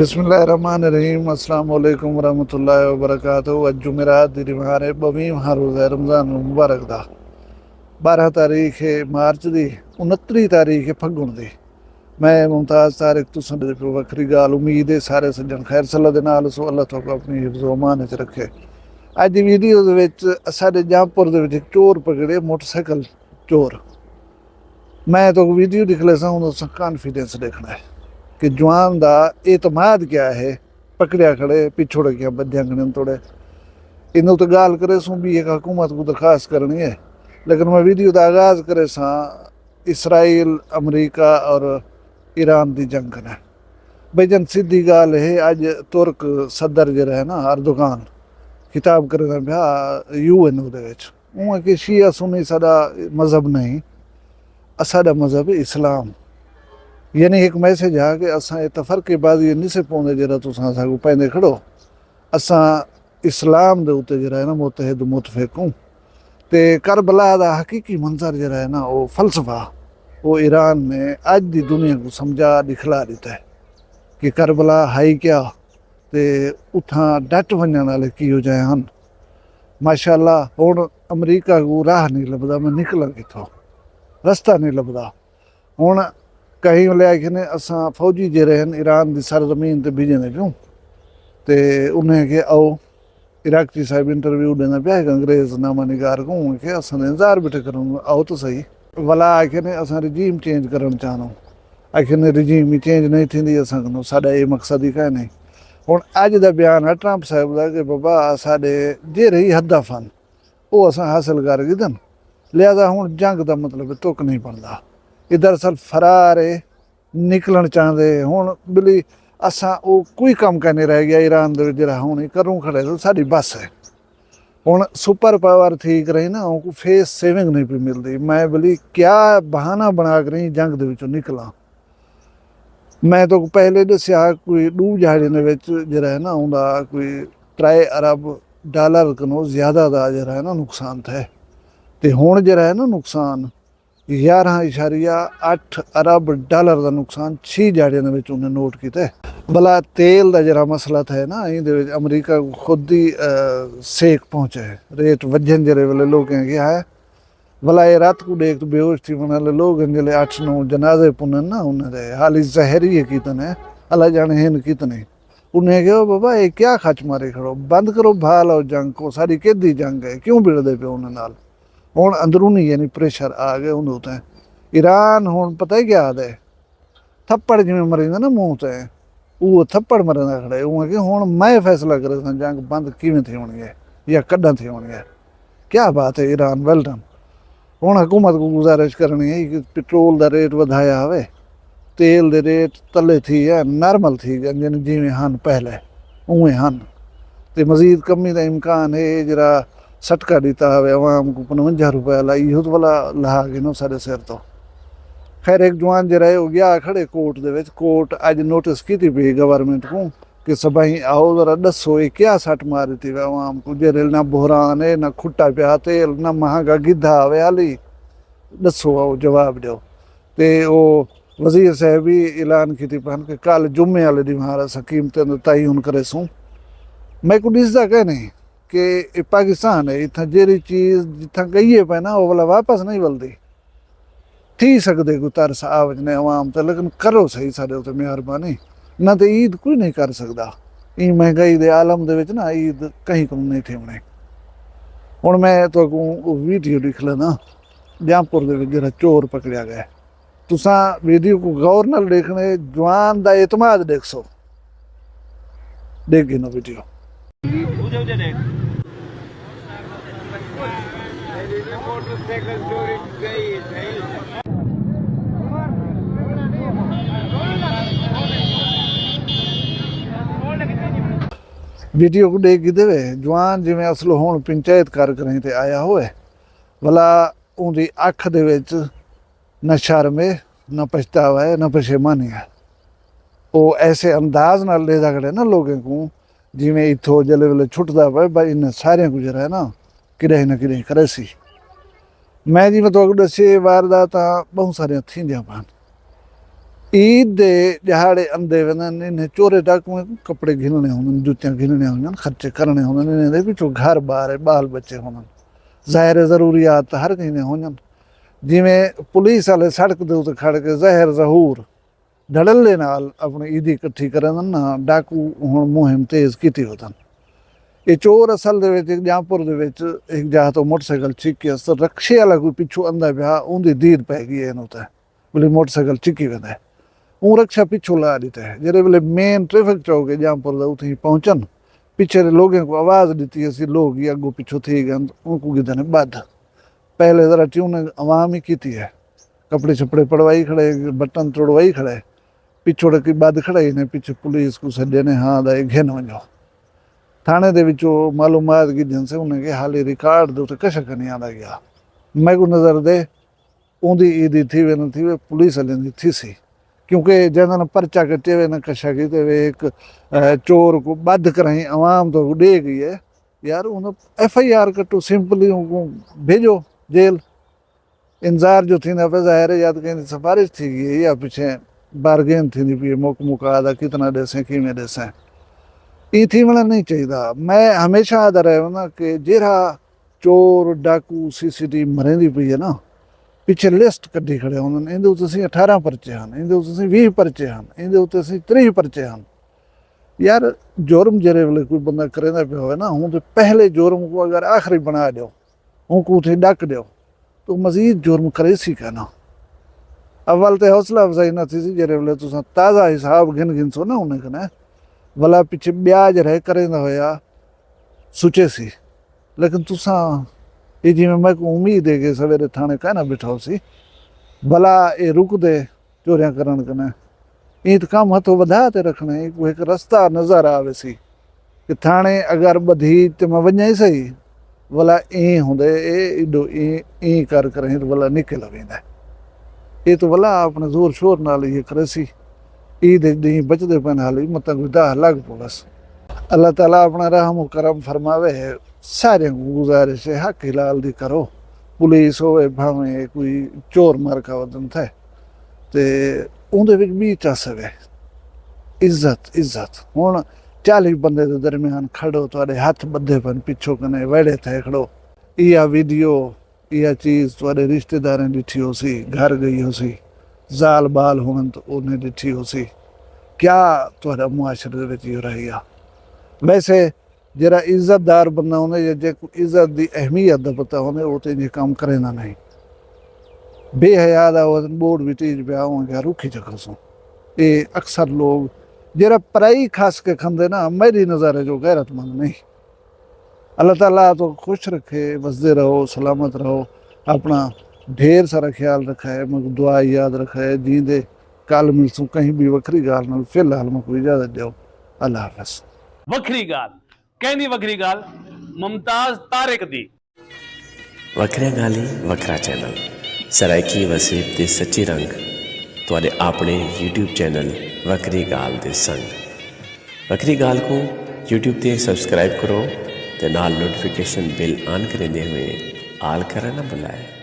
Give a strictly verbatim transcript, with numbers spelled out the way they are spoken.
بسم اللہ الرحمن الرحیم۔ السلام علیکم ورحمۃ اللہ وبرکاتہ۔ اڄ جمعرات دی ݙیہاڑ ہے، ٻاویہواں روزہ ہے رمضان المبارک دا، ٻارہاں تاریخ ہے مارچ دی، انتریہہ تاریخ ہے پھڳݨ دی۔ میں ممتاز طارق، تساں ݙے پئے وکھری ڳالھ۔ امید ہے سارے سڄݨ خیر صلاح دے نال سو، اللہ تہاکوں اپݨی حفظ و امان وچ رکھے۔ اڄ دی ویڈیو دے وچ اساݙے جامپور دے وچ ہک چور پکڑے، موٹر سائیکل چور۔ میں تہاکوں ویڈیو ݙکھلیساں، اوں تساں کانفیڈنس ݙیکھݨا ہے کہ جوان دا اعتماد کیا ہے۔ پکڑیا کھڑے، پچھوڑے کیا ٻدھیاں کھڑن توڑے۔ ایندے اتے ڳالھ کریسوں، ٻی ہک حکومت کوں درخواست کرݨی ہے۔ لیکن میں ویڈیو دا آغاز کریساں اسرائیل، امریکہ اور ایران دی جنگ کنیں۔ بھئی جان، سدھی ڳالھ ہے، اڄ ترک صدر جیڑھا ہے نا، اردوغان، خطاب کریندا پیا یو این او دے وچ۔ اوں آکھیا شیعہ سنی ساݙا مذہب نہیں، اساݙا مذہب ہے اسلام۔ یعنی ہک میسج ہا کہ اساں اے تفرقے بازی نسے پوندے جیڑھا تساں اساکوں پیندے کھڑو۔ اساں اسلام دے اتے جیڑھا ہے نا متحد و متفق ہوں۔ تے کربلا دا حقیقی منظر جیڑھا ہے نا، او فلسفہ، او ایران نے اڄ دی دنیا کوں سمجھا ݙکھلا ݙتا ہے کہ کربلا ہئی کیا تے اتھاں ڈٹ ونڄݨ والے کیہو جئے ہن۔ ماشاءاللہ، ہݨ امریکہ کوں راہ نہیں لبھدا، میں نکلاں کتھوں، رستہ نہیں لبھدا۔ ہݨ کہیں ویلے آکھن اساں فوجی جیڑھے ہن ایران دی سرزمین تے بھیڄیندے پیوں، تے انہیں آکھیا آؤ۔ عراقچی صاحب انٹرویو ݙیندا پیا ہک انگریز نامہ نگار کوں، آکھیا اساں دے انتظار ٻیٹھے کروں، آؤ تاں صحیح۔ ولا آکھن اساں رجیم چینج کرݨ چاہندوں۔ آکھن رجیم ہی چینج نہیں تھیندی، اساں کنوں، ساݙا اے مقصد ہی کائے نہیں۔ ہݨ اڄ دا بیان ہے ٹرمپ صاحب دا کہ بابا، ساݙے جیڑھے ہی ہدف ہن، او اساں حاصل کر گھدن، لہذا ہݨ جنگ دا مطلب ہے تک نہیں بݨدا۔ اے دراصل فرار ہے، نکلݨ چاہندے۔ ہݨ بلی اساں او کوئی کم کائنی رہ ڳیا ایران دے وچ جیڑھا ہݨ اے کروں کھڑے، ساݙی بس ہے۔ ہݨ سپر پاور تھی کریں نا، اونکوں فیس سیونگ نہیں پئی ملدی۔ میں بلی کیا بہانہ بݨا کریں جنگ دے وچوں نکلاں۔ میں تہاکوں پہلے ݙسیا، کوئی ݙو ݙیہاڑیاں دے وچ جیڑھا ہے نا، اوندا کوئی ترائے ارب ڈالر کنوں زیادہ دا جیڑھا ہے نا نقصان تھئے۔ تے ہݨ جیڑھا ہے نا نقصان، یارہاں اعشاریہ اٹھ ارب ڈالر دا نقصان چھی ݙیہاڑیاں دے وچ انہیں نوٹ کیتے۔ بلا تیل دا جیڑھا مسئلہ تھئے نا، ایندے وچ امریکہ کوں خود دی، آ، سیک پہنچے۔ ریٹ ودھن جیڑھے ویلے لوکیں کیا ہے، ولا اے رات کوں ݙیکھ توں بے ہوش تھی ونڄݨ والے لوک ہن، جیلے اٹھ نو جنازے پنن نا انہیں دے، حالی زہر ہی کیتن ہے، اللہ ڄاݨے ہن کتنے۔ انہیں کہیا، او بابا، اے کیا خچ مارے کھڑو؟ بند کرو، بھا لو جنگ کوں، ساݙی کیندی جنگ ہے، کیوں بھڑدے پیو انہیں نال؟ ہݨ اندرونی یعنی پریشر آ ڳئے انہیں اتے۔ ایران ہݨ پتہ ہے کیا آہدے؟ تھپڑ جیویں مریندا نا منہ تے، اوہو تھپڑ مریندا کھڑے۔ اوں آکھیا ہݨ میں فیصلہ کریساں جنگ بند کیویں تھیوݨی ہے یا کݙاں تھیوݨی ہے۔ کیا بات ہے ایران، ویل ڈن۔ ہݨ حکومت کوں گزارش کرݨی ہے کہ پٹرول دا ریٹ ودھایا ہووے، تیل دے ریٹ تلے تھی ڳئے، نارمل تھی ڳئے، یعنی جیویں ہن پہلے اونویں ہن۔ تے مزید کمی دا امکان ہے، جیڑھا سٹکا ݙتا ہووے عوام کوں پنجونجاہ روپے والا، ایہو تاں ولا لہا گھنو ساݙے سر توں۔ خیر، ہک جوان جیڑھا ہے، او ڳیا کھڑے کورٹ دے وچ۔ کورٹ اڄ نوٹس کیتی پئی گورنمنٹ کوں کہ سبھائیں آؤ ذرا ݙسو، اے کیا سٹ مار ݙتی وے عوام کوں؟ جیڑھے نہ بحران ہے، نہ کھٹا پیا تیل، نہ مہانگا گدھا ہووے، حالی ݙسو، آؤ جواب ݙیو۔ تے او وزیر صاحب وی اعلان کیتی پن کہ کل جمعے والے ݙینہوار اساں قیمتیں دا تعین کریسوں۔ میکوں ݙسدا کائنی کہ اے پاکستان ہے، اتھاں جیڑھی چیز جتھاں ڳئی ہے پئے نا، او ولا واپس نہیں ولدی۔ تھی سڳدے کوئی ترس آ ونڄے عوام تے، لیکن کرو صحیح ساݙے اتے مہربانی، نہ تے عید کوئی نہیں کر سڳدا۔ ایں مہنگائی دے عالم دے وچ نا عید کہیں کوں نہیں تھیوݨی۔ ہݨ میں تہاکوں او ویڈیو ݙکھلینداں، جامپور دے وچ جیڑھا چور پکڑیا ڳئے۔ تساں ویڈیو کوں غور نال ݙیکھݨے، جوان دا اعتماد ݙیکھسو۔ ݙیکھ گھنو ویڈیو۔ ویڈیو کوں ݙیکھ گھدے وے، جوان جیویں اصلوں ہݨ پنچایت کر کریں تے آیا ہووے، ولا اوندی اکھ دے وچ نہ شرم ہے، نہ پچھتاوا ہے، نہ پشیمانی ہے۔ او ایسے انداز نال ݙیہدا کھڑے نا لوکیں کوں، جیویں اتھوں جلے ویلے چھٹدا پئے، بھئی انہیں ساریاں کوں جیڑھا ہے نا، کݙاہیں نہ کݙاہیں کریسی۔ میں جیویں تہاکوں ݙسے، اے وارداتاں ٻہوں ساریاں تھیندیاں پن۔ عید دے ݙیہاڑے اندے ویندن، انہیں چورے ڈاکوئیں کوں کپڑے گھنݨے ہوندن، جتیاں گھنݨیاں ہوندن، خرچے کرݨے ہوندن، انہیں دے پچھوں گھر بار ہے، ٻال ٻچے ہوندن۔ ظاہر ہے ضروریات تاں ہر کہیں دے ہوندن۔ جیویں پولیس والے سڑک دے اتے کھڑ کے ظاہر ظہور دھڑلے نال اپݨی عیدی کٹھی کریندن نا، ڈاکو ہݨ مہم تیز کیتی ودن۔ اے چور اصل دے وچ ہک ڄامپور دے وچ ہک جاہ توں موٹر سائیکل چھک کے اس رکشے والا کوئی پچھوں آندا پیا، اوندی دید پئے ڳئی ہے اینوں تے۔ ولے موٹر سائیکل چکی ویندا ہے۔ اوں رکشہ پچھوں لا ݙتا ہے۔ جیڑھے ویلے مین ٹریفک چوک ہے ڄامپور دا، اتھیں پہنچن، پچھے دے لوگیں کوں آواز ݙتی اسی، لوگ ہی اڳوں پچھوں تھی ڳئن، اونکوں گھدن ٻدھ۔ پہلے ذرا ٹیوننگ عوام ہی کیتی ہے، کپڑے شپڑے پڑوائی کھڑے، بٹن تڑوائی کھڑے، پچھوں ݙکی ٻدھ کھڑے نے، پچھے پولیس کوں سݙے نے، ہاں دا اے گھن ونڄو۔ تھاݨے دے وچوں معلومات گھدن سے، انہیں کے حالی ریکارڈ دے اتے کشا کنی آندا ڳیا۔ میکوں نظر دے اوندی عیدی تھیوے نہ تھیوے، پولیس آلیاں دی تھیسی۔ کیونکہ جیندے نال پرچہ کٹے وے نہ کشا کیتے وے، ہک، اے، چور کوں ٻدھ کراہیں عوام توں ݙے ڳئی ہے۔ یار، اوں ایف آئی آر کٹو، سمپلی اونکوں بھیجو جیل۔ انذار جو تھیندا پئے، ظاہر ہے یا تاں کہیں دی سفارش تھی ڳئی ہے یا پچھے بارگین تھیندی پئی ہے، مک مکا دا کتنا ݙیسیں، کیویں ݙیسیں۔ ایں تھیوݨا نہیں چاہیدا۔ میں ہمیشہ آہدا رہیا ہاں کہ جیڑھا چور، ڈاکو، سی سی ٹی وی مریندی پئی ہے نا، پچھے لسٹ کڈھی کھڑے ہوندن، ایندے اتے اسیں اٹھارہ پرچے ہن، ایندے اتے اسیں ویہہ پرچے ہن، ایندے اتے اسیں تریہہ پرچے ہن۔ یار، جرم جیڑھے ویلے کوئی بندہ کریندا پیا ہووے نا، اوں دے پہلے جرم کوں اگر آخری بݨا ݙیو، اونکوں اتھیں ݙک ݙیو، تاں مزید جرم کریسی کائنا۔ اول تے حوصلہ افزائی نہ تھیسی، جیڑھے ویلے تساں تازہ حساب گھن گھنسو نا انہیں کنے، ولا پچھے ٻیا جیڑھا ہے کریندا ہویا سوچیسی۔ لیکن تساں، اے جیویں میکوں امید ہے کہ سویرے تھاݨے کائنا ٻیٹھا ہوسی، ولا اے رکدے چوریاں کرݨ کنے۔ ایں تے کم ہتھوں ودھا تے رکھݨے، اینکوں ہک رستہ نظر آویسی کہ تھاݨے اگر ٻدھی تے میں ونڄاں ہی سہی، ولا ایں ہوندے، اے ایݙو ایں، ایں کر کراہیں تے ولا نکل ویندا۔ اے تاں ولا اپݨے زور شور نال ایہ کریسی۔ عید دے ݙینہہ بچدے پئن، حالی متاں کوئی داہ لڳ پووس۔ اللہ تعالیٰ اپݨا رحم و کرم فرماوے۔ ساریاں کوں گزارش ہے، حق حلال دی کرو۔ پولیس ہووے، بھاویں کوئی چور مار کا ودن تھے، تے اوندے وچ ٻی چس ہے۔ عزت، عزت۔ ہݨ چالیہہ بندے دے درمیان کھڑو، تہاݙے ہتھ ٻدھے پن، پچھوں کنے ویڑھے تھئے کھڑو۔ ایہا ویڈیو، ایہا چیز تہاݙے رشتہ داریں ݙٹھی ہوسی، گھر ڳئی ہوسی، زال ٻال ہوون تاں انہیں ݙٹھی ہوسی۔ کیا تہاݙا معاشرے دے وچ ایہو رہ ڳیا؟ ویسے جیڑھا عزت دار بندہ ہوندے یا جیکوں عزت دی اہمیت دا پتہ ہوندے، او تے انجھے کم کریندا نہیں۔ بے حیا دا او ٻوڑ وٹیج پیا، اوں آکھیا رکھی چکھسوں۔ اے اکثر لوگ جیڑھا پرائی کھس کے کھندے نا، میݙی نظر ہے جو غیرت مند نہیں۔ اللہ تعالیٰ تو خوش رکھے، وسدے رہو، سلامت رہو، اپݨا ڈھیر سارا خیال رکھائے، میکوں دعا یاد رکھائے، جیندے کل ملسوں کہیں ٻی وکھری ڳالھ نال۔ فی الحال میکوں اجازت ݙیو، اللہ حافظ۔ وکھری ڳالھ، کیندی وکھری ڳالھ؟ ممتاز طارق دی۔ وکھریاں ڳالھیں، وکھرا چینل، سرائیکی وسیب دے سچے رنگ، تہاݙے اپݨے یوٹیوب چینل وکھری ڳالھ دے سنگ۔ وکھری ڳالھ کوں یوٹیوب تے سبسکرائب کرو تے نال نوٹیفکیشن بیل آن کریندے ہوئے آل کرݨ نہ بھلائے۔